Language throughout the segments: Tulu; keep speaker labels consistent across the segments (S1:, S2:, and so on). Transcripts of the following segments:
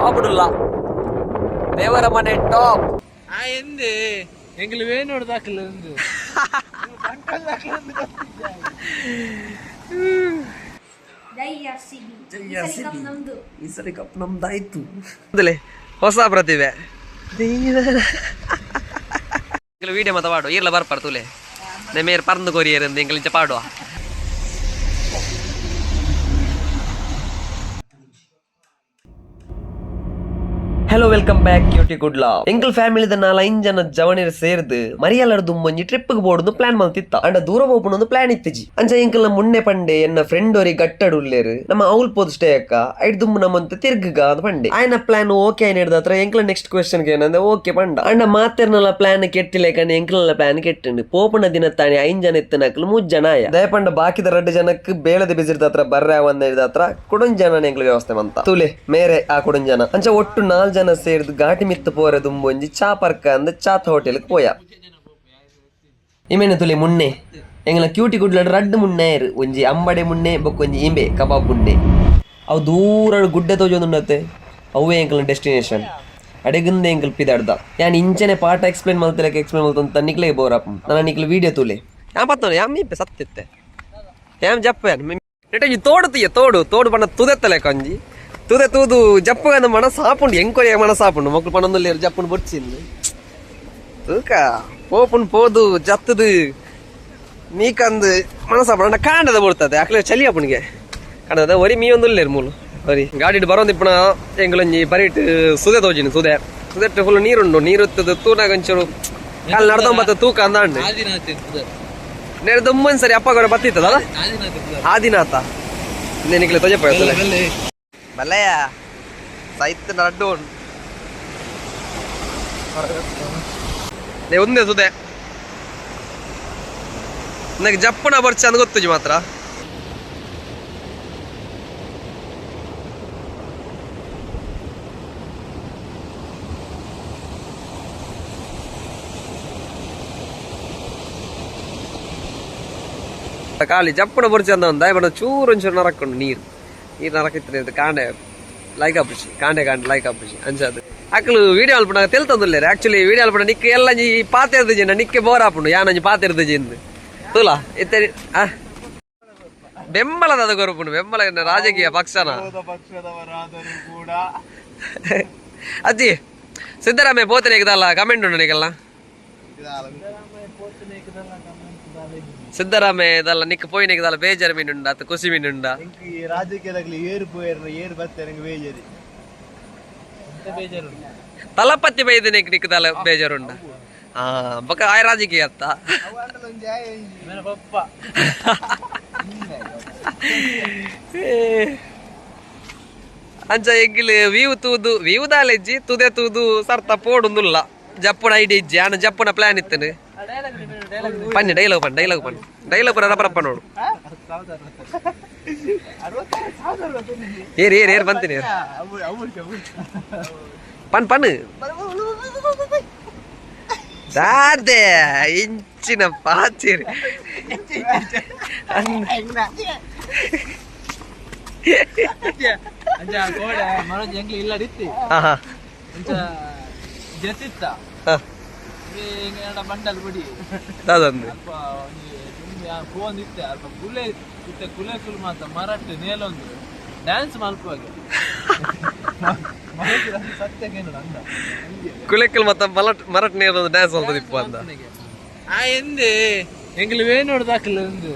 S1: ಟಾಪ್ ದೇವರ ಮನೆ ಟಾಪ್.
S2: ಆ ಎಂದೆ ಎಂಗ್ಲು ವೇಣೋಡು ದಾಖಲೆ ಒಂದು.
S3: ಜೈ ಆರ್ ಸಿ ಬಿ. ಈ ಸರಿ ಕಪ್ ನಮ್ದು.
S1: ಈ ಸರಿ ಕಪ್ ನಮ್ದಾಯ್ತು. ಮೊದಲೇ ಹೊಸ ಪ್ರತಿಭೆ ವಿಡಿಯೋ ಮತ ಪಾಡು ಈರ್ಲ ಬರ್ಪಾರ ತುಲೆ ಮೇರ್ ಪರ್ಂದು ಕೊರಿಯರ್ ಎಂಕಲಿಂಚ ಪಾಡುವ. Hello, welcome back cutie Kudla. ಎಂಕಲ್ ಫ್ಯಾಮಿಲಿದ ನಾಲ್ ಐನ್ ಜನ ಜವನಿರ್ ಸೇರ್ದು ಮರಿಯಲ್ಲರ ದುಂಬೊಂಜಿ ಟ್ರಿಪ್ ಬೋರ್ಡ್ ಪ್ಲಾನ್ ಮಲ್ತಿತ್ತ. ಅಂಡ ದೂರ ಪೋಪುನ ಒಂದು ಪ್ಲಾನ್ ಇತ್ತಿಜಿ. ಅಂಚ ಎಂಕಲ್ನ ಮುನ್ನೆ ಪಂಡೆ, ಎನ್ನ ಫ್ರೆಂಡ್ ಒರಿ ಗಟ್ಟಡ್ ಉಲ್ಲೇರು, ನಮ್ಮ ಅವ್ಲ್ ಪೋದು ಸ್ಟೇ ಅಕ್ಕ, ಐಟ್ ದುಂಬು ನಮ್ಮಂತ ತಿರ್ಗುಗ ಅಂತ ಪಂಡೆ. ಆಯ್ನ ಪ್ಲಾನ್ ಓಕೆ ಆಯ್ನ ಹಿಡ್ದ ಹತ್ರ ಎಂಕಲ್ ನೆಕ್ಸ್ಟ್ ಕ್ವೆಶನ್ ಏನಂದ್ರೆ ಓಕೆ ಪಂಡ. ಅಂಡ ಮಾತೆರ್ನಲ ಪ್ಲಾನ್ ಕೆಟ್ಟಿಲೇಕಂಡ ಎಂಕಲ್ನ ಪ್ಲಾನ್ ಕೆಟ್ಟುಂಡು. ಪೋಪುನ ದಿನ ತಾನೆ ಐನ್ ಜನ ಇತ್ತನಕ್ಲು ಮೂಜ್ ಜನ ಆಯ. ದಯಪಂಡ ಬಾಕಿದ ರಡ್ಡು ಜನಕ್ಕೆ ಬೇಳದ ಬಿಸಿರ್ದ ಹತ್ರ ಬರ್ರೆ ಒಂದ ಹಿಡ್ದ ಹತ್ರ ಕುಡೊಂಜ್ ಜನ ಎಂಕ್ಲ ವ್ಯವಸ್ಥೆ ಮಂತ ತುಲೆ ಮೇರೆ ಆ ಕುಡೊಂಜ್ ಜನ. ಅಂಚ ಒಟ್ಟು ನಾಲ್ ಜನ ಸೇರ್ದು ಘಾಟಿ ಮಿತ್ತು ಪೋರೆ ದುಂಬೊಂಜಿ ಚಾ ಪರ್ಕ ಅಂದ್ ಚಾತ್ ಹೋಟೆಲ್ ಪೋಯ. ಇಮೇನೆ ತುಲೆ ಮುನ್ನೆ ಎಂಗಲ ಕ್ಯೂಟಿ ಕುಡ್ಲಡ್ ರಡ್ಡು ಮುನ್ನೆ ಇರು. ಒಂಜಿ ಅಂಬಡೆ ಮುನ್ನೆ, ಬೊಕ್ಕೊಂಜಿ ಇಂಬೆ ಕಬಾಬ್ ಮುನ್ನೆ. ಅವು ದೂರ ಗುಡ್ಡೆ ತೋಜೊಂದುಂಡತ್ತೆ, ಅವೇ ಎಂಕಲ್ನ ಡೆಸ್ಟಿನೇಷನ್. ಅಡೆಗುಂದೆ ಎಂಕಲ್ ಪಿದಾಡ್ದ. ಯಾನ್ ಇಂಚನೆ ಪಾಠ ಎಕ್ಸ್ಪ್ಲೇನ್ ಮಲ್ತಲಕ್ಕೆ ಎಕ್ಸ್ಪ್ಲೇನ್ ಮಲ್ತಂತ ನಿಕ್ಲೆ ಬೋರಪ್ ನನ್ನ ನಿಕ್ಲೆ ವಿಡಿಯೋ ತುಲೆ. ಯಾನ್ ಪತ್ತೋನೆ ಯಾನ್ ಮೀಪೆ ಸತ್ತಿತ್ತೆ ಯಾನ್ ಜಪ್ಪ ನೆಟ ತೋಡು ತೀಯ ತೋಡು ತೋಡು ಬಣ್ಣ ತುದೆತ್ತಲೆ ಕಂಜಿ ತುದೆ ತೂದು ಜಪ್ಪಗಂದ ಮನ ಸಾಪುಂಡು ಎಂಕೊರಿಯ ಮನ ಸಾಪುಂಡು ಮೊಕ್ಲು ಪಣೊಂದುಲ್ಲೇರು ಜಪ್ಪುಂಡು ಬೊಡ್ಚಿಂದು ತೂಕ ಪೋಪುಂಡು ಪೋದು ಜತ್ತದು ಮೀಕಂದು ಮನಸಾಪುಂಡು. ಕಾಂಡದ ಬರ್ತದೆ ಅಕ್ಲೆ ಚಲಿ ಅಪ್ಪನಿಗೆ ಕಾಂಡದ ಒರಿ ಮೀ ಒಂದುಲ್ಲೇರು ಮೂಲು ಒರಿ ಗಾಡಿಡ್ ಬರೋಂದಿಪ್ಪಣ. ಎಂಗ್ಲೊಂಜಿ ಬರಿಟ್ ಸುದೆ ತೋಜಿನಿ. ಸುದೆ ಸುದೆಟ್ಟು ಫುಲ್ ನೀರುಂಡು. ನೀರು ಇತ್ತದು ತೂನಾಗ ಒಂಚೂರು ಕಾಲ್ ನಡ್ದೊಂಬತ್ತ ತೂಕ ಅಂದಾಂಡು.
S2: ಆದಿನಾಥ್ ಪುದರ್.
S1: ನೇರ ದುಮ್ಮನ್ ಸರಿ ಅಪ್ಪ ಕೂಡ ಬತ್ತಿತ್ತದಲ್ಲ.
S2: ಆದಿನಾಥ್ ಪುದರ್.
S1: ಆದಿನಾಥ ನಿಕ್ಲೆ ತೊಜಪ್ಪ ಬಲ್ಲಯ್ಯ ಸೈತ್ ನಡ್ಡು ಉಂಡು. ಒಂದೇ ಸುದೆ ನನಗೆ ಜಪ್ಪುನ ಬರ್ಚ ಅಂದ್ ಗೊತ್ತುಜಿ ಮಾತ್ರ. ಖಾಲಿ ಜಪ್ಪುನ ಬರ್ಚ ಅಂದ ಒಂದು ಬಣ್ಣ ಚೂರು ಒಂಚೂರು ನರಕೊಂಡು ನೀರು ನೀರು ನರಕಿತ್ತು. ಕಾಂಡೆ ಲೈಕ್ ಆಪುಜಿ, ಕಾಂಡೆ ಕಾಂಡೆ ಲೈಕ್ ಆಪುಜಿ. ಅಂಚಾದು ಅಕ್ಲು ವಿಡಿಯೋ ಅಲ್ಪಣ ತೆಲ್ತಂದುಲ್ಲೇರು. ಆಕ್ಚುಲಿ ವಿಡಿಯೋ ಅಲ್ಪಣ ನಿಕ್ಕೆ ಎಲ್ಲ ಒಂಜಿ ಪಾತೆರ್ದು ಜಿನ್ನ ನಿಕ್ಕೆ ಬೋರ್ ಆಪುಂಡು. ಯಾನ್ ಒಂಜಿ ಪಾತೆರ್ದು ಜಿಂದು ತೂಲ ಇತ್ತೆ ಆ ಬೆಂಬಲದ ಕೊರಪುಂಡು. ಬೆಂಬಲ ರಾಜಕೀಯ ಪಕ್ಷನ.
S2: ಪಕ್ಷದವರಾದರೂ ಕೂಡ.
S1: ಅಜ್ಜಿ, ಸಿದ್ದರಾಮಯ್ಯ ಪೋತನೇಗದಲ್ಲ ಕಮೆಂಟ್ ಉಂಡು ನಿಕಲ್ಲ. ಸಿದ್ದರಾಮಯ್ಯ ಇದಲ್ಲ ನಿಕ್ ಪೋಯಿನೆಗದಲ್ಲ ಬೇಜಾರು ಮೀನು ಉಂಡ ಅತ್ತ ಖುಷಿ ಮೀನು ಉಂಡ?
S4: ಈ ರಾಜಕೀಯದಾಗಲಿ ಏರು ಪೋಯರ್ ಏರು ಬರ್ತಾರೆ ನಂಗೆ ಬೇಜಾರಿ.
S2: ಬೇಜಾರು.
S1: ತಲಪತಿ ಬೈದನೆಗ್ ನಿಕ್ ದಾಲ ಬೇಜಾರುಂಡ? ಆ ಬೊಕ ಆಯ್ ರಾಜಕೀಯ ಅತ್ತ.
S2: ಮೇರೆ ಪಪ್ಪ.
S1: ಅಂಚ ಎಂಗಿಲ್ ವೀವು ತೂದು ವೀವು ದಾಲೆಜ್ಜಿ ತುದೆ ತೂದು ಸರ್ತ ಪೋಡುಂದುಲ್ಲ. ಜಪ್ಪುನ ಐಡಿ ಇಜ್ಜಿ ಆನ ಜಪ್ಪುನ ಪ್ಲಾನ್ ಇತ್ತನು. ಪನ್ನಿ ಡೈಲಾಗ್ ಪನ್, ಡೈಲಾಗ್ ಪನ್, ಡೈಲಾಗ್ ಪರ ರಪ್ಪ ನೋಡು. ಏರ್ ಏರ್ ಏರ್ ಬಂತೀನಿ ಏರ್. ಪನ್ ಪನ್ ದಾದೆ ಇಂಚಿನ ಪಾಚಿರಿ.
S2: ಅಂಚ ಕೋಡೆ ಮನೋಜ್ ಎಂಗ್ಲಿ ಇಲ್ಲ ಇತ್ತಿ.
S1: ಆಹಾ.
S2: ಅಂಚ ಜತಿತ್ತ. ಎಂಗಡ ಬಂಡಲ್ ಬುಡಿ.
S1: ದಾದಂದು.
S2: ಅಲ್ಪ ಒಂಜಿ ದುಂಬಿ ಫೋನ್ ಇತ್ತೆ. ಅಲ್ಪ ಕುಲೆ ಇತ್ತೆ, ಕುಲೆ ಕುಲ್ ಮಾತ ಮರಟ್ ನೇಲೊಂದು ಡ್ಯಾನ್ಸ್ ಮಲ್ಪುವಾಗ ಸತ್ಯಕ್ಕೆ ಅಂದ.
S1: ಕುಲೆಕ್ಕಲ್ ಮತ್ತ ಮಲಟ್ ಮರಟ್ ನೀರು ಡ್ಯಾನ್ಸ್ ಮಲ್ತದಿಪ್ಪು ಅಂದ.
S2: ಆ ಎಂದೆ ಎಂಗ್ಲು ವೇಣೋಡು ದಾಖಲೆ ಒಂದು.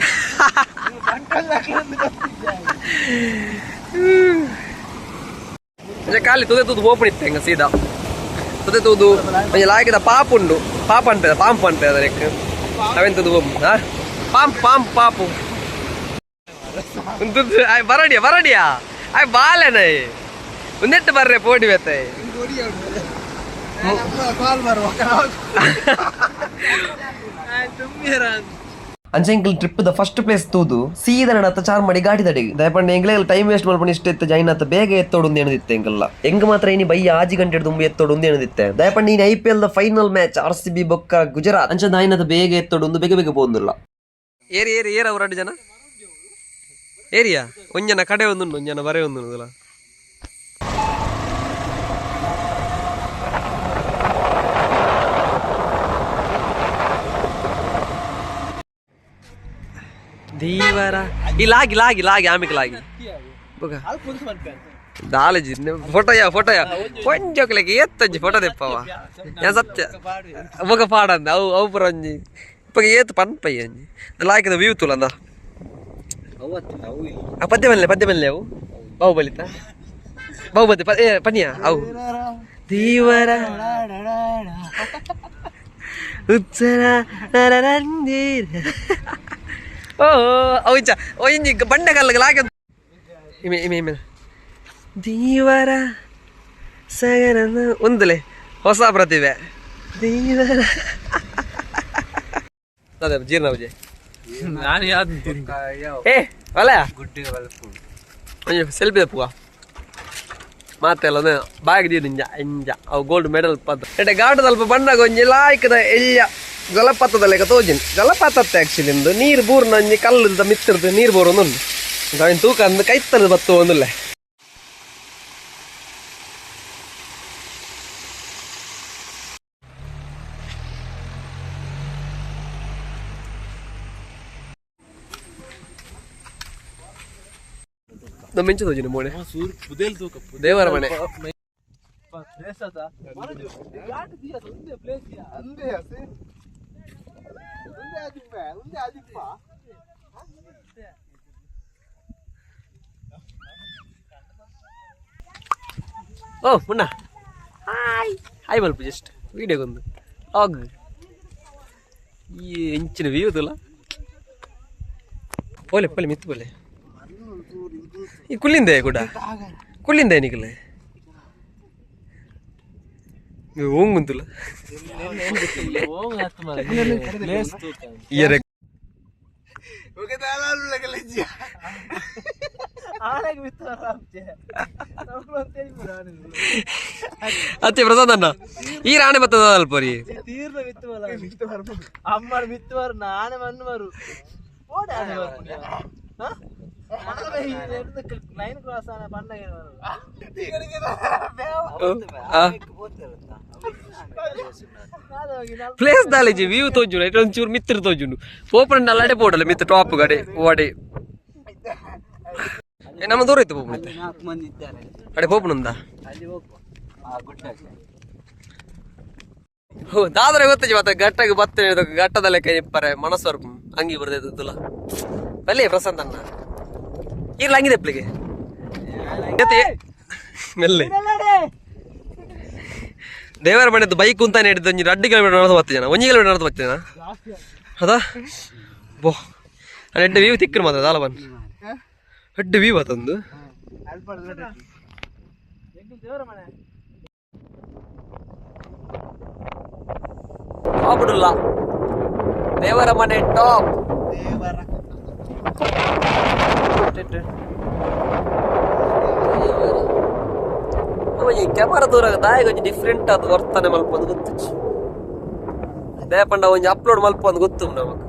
S1: ಅಂಚ ಖಾಲಿ ತುದೆ ತೂದು ಓಪನ್ ಇತ್ತೆ ಹೆಂಗ ಸೀದಾ ತುದೆ ತೂದು ಒಂಜಿ ಲಾಗಿದ ಪಾಪ್ ಉಂಡು. ಪಾಪ ಅನ್ಪೇದ, ಪಾಂಪ್ ಅನ್ಪೇದ ಅದಕ್ಕೆ ಅವೆಂತದ್ದು ಹಾ ಪಾಂಪ್ ಪಾಂಪ್ ಪಾಪು ಉಂತುದು. ಆಯ್ ಬರಡಿಯ ಬರಡಿಯ ಆಯ್ ಬಾಲೆನ ಉಂದೆಟ್ಟು ಬರ್ರೆ ಪೋಡಿ ಬೆತ್ತ.
S4: ಕಾಲ್ ಬರುವ.
S2: ತುಂಬಿರ.
S1: ಅಂಚ ಎಂಕಲ್ ಟ್ರಿಪ್ the first place ತೂದು ಸೀದಾ ನಡತ್ತ ಚಾರ್ಮಾಡಿ ಘಾಟಿದಡಿಗೆ. ದಯಪಂಡ ಎಂಗ್ಲೇ ಟೈಮ್ ವೇಸ್ಟ್ ಮಲ್ಪಂಡು ಇಷ್ಟ ಇತ್ತು ಜೈನ್ ಆತ ಬೇಗ ಎತ್ತೋಡು ಎಣದಿತ್ತೆ. ಎಂಕಲ್ಲ ಎಂಗ್ ಮಾತ್ರ ಇನಿ ಬಯ್ಯ ಆಜಿ ಗಂಟೆ ದುಂಬು ಎತ್ತೋಡು ಎಣದಿತ್ತೆ. ದಯಪಂಡ ಇನಿ IPL the final match, R C B ಬೊಕ್ಕ ಗುಜರಾತ್. ಅಂಚ ದಾಯಿನತ ಬೇಗ ಎತ್ತೋಡು, ಬೇಗ ಬೇಗ ಪೋಂದುಲ್ಲ. ಏರಿ ಏರಿ ಏರ್ ಅವ್ರು ಜನ ಏರಿಯಾ ಒಂಜನ ಕಡೆ ಒಂದುಂಡು, ಒಂಜನ ಬರೆ ಒಂದುಂಡು. ದೀವರ ಈ ಲಾಗಿ ಲಾಗಿ ಲಾಗಿ ಆಮಿಕ್ ಲಾಗಿ ಬೊಕ ದಾಲಜಿ ಫೋಟೋಯ ಫೋಟೋಯ ಒಂಜೊಕ್ಲೆಗ್ ಏತ್ತೊಂಜಿ ಫೋಟೋ ದೆಪ್ಪವ ಯಾನ್ ಸತ್ಯ ಬೊಕ ಪಾಡಂದ ಅವು ಅವು ಪೂರ ಒಂಜಿ ಇಪ್ಪಗ ಏತ್ ಪನ್ಪಯ್ಯ ಒಂಜಿ ಲಾಯ್ಕದ ವ್ಯೂ ತುಲಂದ ಆ ಪದ್ಯ ಬಲ್ಲೆ ಪದ್ಯ ಬಲ್ಲೆ ಅವು ಬಾಹುಬಲಿತ ಬಾಹುಬಲಿ ಏ ಪನಿಯ ಅವು ದೀವರ ಉತ್ಸರ ನರರಂಜೀರ. ಓ ಅವು ಇಂಚ ಓ ಇಂಜಿ ಬಂಡೆ ಕಲ್ಲುಗಳು ಹಾಗೆ ಇಮೆ ಇಮೆ ಇಮೆ ದೀವರ ಸಗರನ ಒಂದುಲೆ ಹೊಸ ಪ್ರತಿಭೆ ದೀವರ ಅದೇ ಜೀರ್ಣ ವಿಜಯ್.
S2: ನಾನು ಯಾವ್ದು ತಿಂದ
S1: ಏ ಅಲ್ಲ ಒಂಜಿ ಸೆಲ್ಫಿ ತಪ್ಪುವ ಮಾತೆಲ್ಲ ಬಾಯಿಗೆ ದೀದು ಇಂಜ ಇಂಜ ಅವು ಗೋಲ್ಡ್ ಮೆಡಲ್ ಪತ್ತ ಎಡೆ ಘಾಟದ ಅಲ್ಪ ಬಣ್ಣಗ ಒಂಜಿ ಲಾಯ್ಕದ ಎಳ್ಯ ಜಲಪಾತದ ಲೆಕ್ಕ ತೋಜಿನ್ ಜಲಪಾತ ಆಕ್ಚುಲಿ ಇಂದು ನೀರು ಬೂರ್ನ ಒಂಜಿ ಕಲ್ಲುದ ಮಿತ್ತಿರ್ದು ನೀರು ಬೋರೊಂದುಂಡು ಅವಿನ ತೂಕ ಅಂದ್ ಕೈತ್ತದ ಬತ್ತು ಒಂದುಲ್ಲೆ ನಮ್ಮ ಮೆಂಚು ತೋಜಿನ ಮೋನೆ.
S2: ಸೂರ್ ಪುದೇಲ್ ತೂಕ.
S1: ದೇವರ ಮನೆ.
S2: ಪ್ಲೇಸ್ ಅದ ಪ್ಲೇಸ್.
S4: ಅಂದೆ ಅಸೆ ಉಂದೆ ಆದಿಪ್ಪ ಉಂದೆ ಆದಿಪ್ಪ.
S1: ಓ ಮುನ್ನ ಹಾಯ್ ಹಾಯ್ ಮಲ್ಪ ಜಸ್ಟ್ ವೀಡಿಯೋಗೊಂದು ಆಗ್ ಈ ಎಂಚಿನ ವ್ಯೂ ತುಲ ಪೋಲೆ ಪೋಲೆ ಮಿತ್ತು ಪೋಲೆ. ಈ ಕುಲ್ಲಿಂದೆ ಕೂಡ ಕುಲ್ಲಿಂದೆ ನಿಕಲೆ ಓಂಗುಂತುಲ.
S2: ಪ್ಲೇಸ್ ತೂಕ.
S1: ಇಯರೆ.
S2: ಆಳಾಗಿ ಬಿತ್ತು.
S1: ಅತ್ತೆ ಪ್ರಸಾದ್ ಅಣ್ಣ ಈ ರಾಣೆ ಬತ್ತದ ಅಲ್ಪ ರೀ.
S2: ತೀರ್ನ ಬಿತ್ತುವಲ್ಲ ಅಮ್ಮರು ಬಿತ್ತುವರು ನಾನೇ ಮಣ್ಣುವರು ಓಡ ಲೈನ್ ಕ್ರಾಸ್ ಆನ ಪಂಡಗ.
S1: ಪ್ಲೇಸ್ ದಾಲೇಜಿ ವ್ಯೂ ತೋಜುಂಡು ಇಟ್ಟು ಒಂಚೂರು ಮಿತ್ರ ತೋಜುಂಡು ಪೋಪಂಡ ಅಲ್ಲಡೆ ಪೋಡಲ್ಲ ಮಿತ್ರ ಟಾಪ್ ಗಡೆ ಓಡೆ. ಏ, ನಮ್ಮ ದೂರ ಇತ್ತು ಪೋಪುನ ಅಡೆ ಪೋಪುನಂದ. ಹೋ ದಾದ್ರೆ ಗೊತ್ತಜಿ ಮತ್ತೆ ಗಟ್ಟಗೆ ಬತ್ತ ಘಟ್ಟದ ಲೆಕ್ಕ ಇಪ್ಪರೆ ಮನಸ್ಸು ಅಂಗಿ ಬರ್ದೈತಲ್ಲ ಬಲ್ಲೆ ಪ್ರಶಾಂತ್ ಅಣ್ಣ ಇರ್ಲ ಅಂಗಿದೆ ಪ್ಲಿಗೆ ಮೆಲ್ಲೆ ದೇವರ ಮನೆದ್ದು ಬೈಕ್ ಅಂತಾನೆ ಹಿಡಿದು ಒಂಜಿ 2 ಕಿಲೋಮೀಟರ್ ನಡೆದು ಬತ್ತ ಜನ 1 ಕಿಲೋಮೀಟರ್ ನಡೆದು ಬತ್ತ ಜನ ಅದಾ ಬೋ ಎಡ್ಡೆ ವ್ಯೂ ತಿಕ್ಕರು ಮಾತ್ರ ದಾಲ ಬನ್ ಎಡ್ಡೆ ವ್ಯೂ ಆತಂದು. ಟಾಪ್ ದೇವರ ಮನೆ ಟಾಪ್. ಈ ಕ್ಯಾಮರಾ ದೂರ ದಾಯಗ ಒಂಜಿ ಡಿಫ್ರೆಂಟ್ ಆದ ವರ್ತನೆ ಮಲ್ಪೊಂದು ಗೊತ್ತುಚ್ಚು ದೇಪಂಡ ಒಂಜಿ ಅಪ್ಲೋಡ್ ಮಲ್ಪೊಂದು ಗೊತ್ತು ನಮಕ್.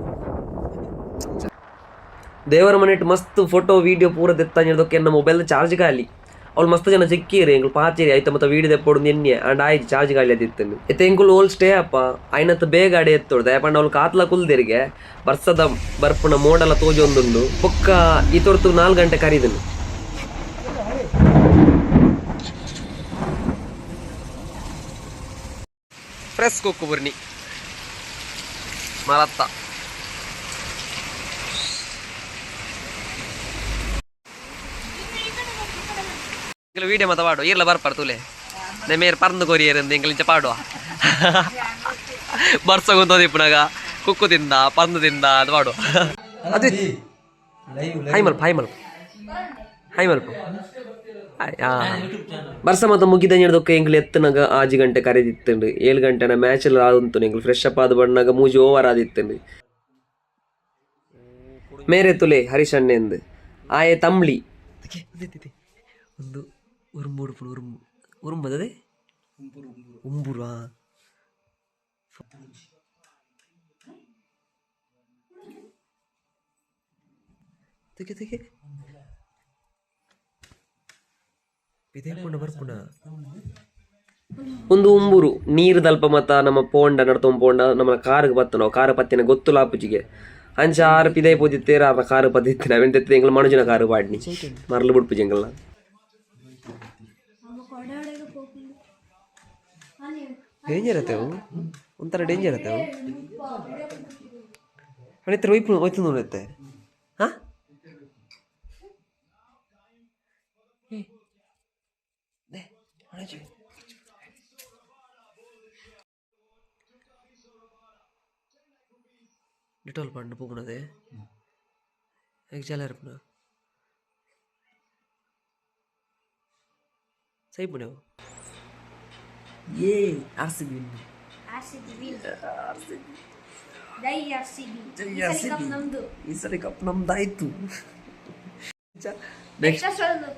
S1: ದೇವರ ಮನೆಟ್ ಮಸ್ತ್ ಫೋಟೋ ವೀಡಿಯೋ ಪೂರ ದೆತ್ತಾಂಜಿಡ್ದೊಕ್ಕೆ ಎನ್ನ ಮೊಬೈಲ್ ಚಾರ್ಜ್ ಖಾಲಿ. ಅವಳು ಮಸ್ತ್ ಜನ ಸಿಕ್ಕೀರಿ ಎಂಕುಲು ಪಾಚೇರಿ ಆಯ್ತ ಮತ್ತೆ ವೀಡಿಯೋ ದೆಪ್ಪೊಡು ಎನ್ನೆ ಅಂಡ್ ಆಯ್ತು ಚಾರ್ಜ್ ಖಾಲಿ ಅದಿತ್ತನ್ನು ಇತ್ತೆ ಎಂಕುಲು ಓಲ್ ಸ್ಟೇ ಅಪ್ಪ ಆಯ್ನತ್ ಬೇಗ ಅಡೆ ಎತ್ತೋಡು ದಯಪಂಡ ಅವಳು ಕಾತ್ಲ ಕುಲ್ದೆರಿಗೆ ಬರ್ಸದ ಬರ್ಪುನ ಮೋಡಲ ತೋಜೊಂದುಂಡು ಬೊಕ್ಕ ಈ ತೊರ್ತು 4 ಗಂಟೆ ಕರೀದನು. ಫ್ರೆಶ್ ಕುಕ್ಕು ಬುರ್ನಿ ಮರತ್ತ ವೀಡಿಯೋ ಮತ ಪಾಡು ಈರ್ಲ ಬರ್ಪಾರು ತುಲೆ ಮೇರ್ ಪರ್ಂದು ಕೊರಿಯರ್ ಎಂಕಲ್ ಇಂಚ ಪಾಡುವ ಬರ್ಸಗುಂತೋದಿಪ್ಪುನಾಗ ಕುಕ್ಕು ತಿಂದ ಪರ್ಂದು ತಿಂದ ಅದು ಪಾಡುವ ಅದು ಹಾಯ್ ಮಲ್ಪ ಹಾಯ್ ಮಲ್ಪ ಹಾಯ್ ಮಲ್ಪ ಬರ್ಸ ಮತ ಮುಗಿದ ಹಿಡ್ದೊಕ್ಕ ಎಂಕ್ಲು ಎತ್ತನಾಗ 6 ಗಂಟೆ ಕರೆದಿತ್ತಂಡು 7 ಗಂಟೆನ ಮ್ಯಾಚ್ ಎಲ್ಲ ಆದಂತು ಎಂಕ್ಲು ಫ್ರೆಶ್ ಅಪ್ ಆದ ಬಣ್ಣಾಗ ಮೂಜಿ ಓವರ್ ಆದಿತ್ತಂಡು ಮೇರೆ ತುಲೆ ಹರೀಶ್ ಅಣ್ಣೆಂದು ಆಯೆ ತಂಬ್ಳಿ ಒಂದು ಉರುಂಬು ಉಡುಪು ಉರುಂಬು ಉರುಂಬು ಅದೇ ಉಂಬುರು ಆ ತೆಗೆ ತೆಗೆ ಬರ್ಪುಣ ಒಂದು ಉಂಬುರು ನೀರು ದಲ್ಪ ಮತ್ತ ನಮ್ಮ ಪೋಂಡ ನಡ್ತೊಂದು ಪೋಂಡ ನಮ್ಮ ಕಾರ್ಗೆ ಬತ್ತು ನಾವು ಕಾರ ಪತ್ತಿನ ಗೊತ್ತು ಲಾಪುಜಿಗೆ ಅಂಚ ಆರು ಪಿದೈ ಪೋದಿತ್ತೇರು ಆರ್ನ ಕಾರು ಪದಿತ್ತಿನ ಅವೆನ್ ತೆತ್ತ ಎಂಗ್ಲ ಮನುಜನ ಕಾರು ಪಾಡ್ನಿ ಮರಲು ಬುಡ್ಪು ಎಂಗ್ಲ. ಡೇಂಜರ್ ಅತ್ತೆ ಅವು, ಒಂಥರ ಡೇಂಜರ್ ಅತ್ತೆ ಅವು. ಅವನಿತ್ರ ಒಯ್ಪು ಒಯ್ತು ನೋಡುತ್ತೆ. ಹಾ, ಡಿಟಾಲ್ ಪಂಡು ಪೂಪುನದೆ ಜಲ ಇರ್ಪುನ ಸೈಪುಣವು. ಏ ಆರ್ ಸಿ ಬಿ.
S3: ಆರ್ ಸಿ ಬಿ win. ಜೈ ಆರ್ ಸಿ ಬಿ. ಈ ಸಲ ಕಪ್ ನಮ್ದು.
S1: ಈ ಸರಿ ಕಪ್ ನಮ್ದಾಯ್ತು. ನೆಕ್ಸ್ಟ್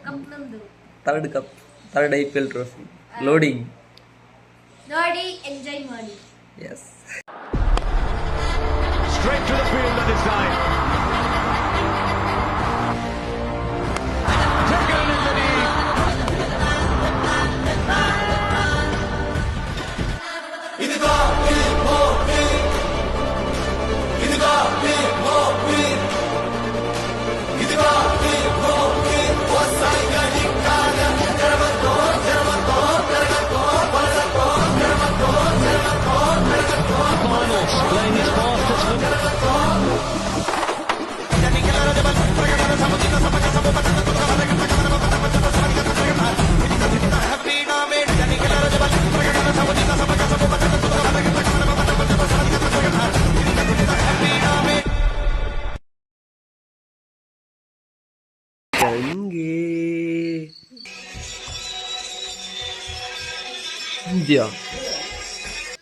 S3: ಕಪ್ ನಮ್ದು.
S1: Third cup, third IPL trophy loading.
S3: ನೋಡಿ, ಎಂಜಾಯ್ ಮಾಡಿ.
S1: S.
S5: Straight to the field at his side. Taken in the knee. Finals, playing his fastest.
S1: ಹಂಗೆ ಇಂದ್ಯಾ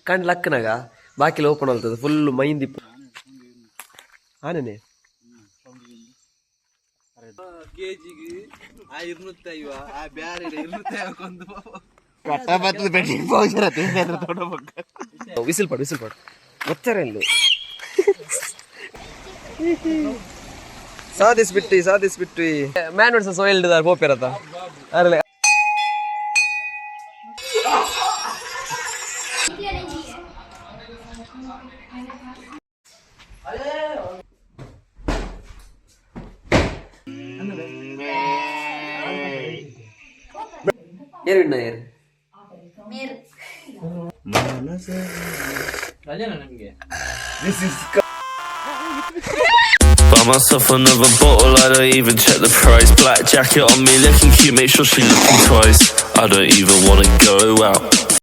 S1: ಕಂಡ್ ಲಕ್ಕನಾಗ ಬಾಕಿಲ್ ಓಪನ್ ಆಗ್ತದೆ. ಫುಲ್ ಮೈಂದಿಪ್ಪು ಆನೆನೆ.
S2: ಕೆಜಿಗೆ ಆ 250, ಆ ಬ್ಯಾರೆ 250ಕೊಂದು.
S1: ವಿಸಿಲ್ ಪಾಡು, ವಿಸಿಲ್ ಪಾಡು. ಒತ್ತಾರೆ ಇಲ್ಲಿ. ಸಾಧಿಸ್ಬಿಟ್ಟಿ, ಸಾಧಿಸ್ಬಿಟ್ವಿ. ಮ್ಯಾನ್ ವರ್ಸಸ್ ವೈಲ್ಡ್ ದಾರ್ ಪೋಪೆರತ ಅರಲೆ. ಏರು ವಿನ್ನ ಏರು.
S3: ಮೇರು.
S2: ರಜೆನಾ ನಿಮ್ಗೆ?
S6: Buy myself another bottle, I don't even check the price. Black jacket on me, looking cute, make sure she looking twice. I don't even wanna go out.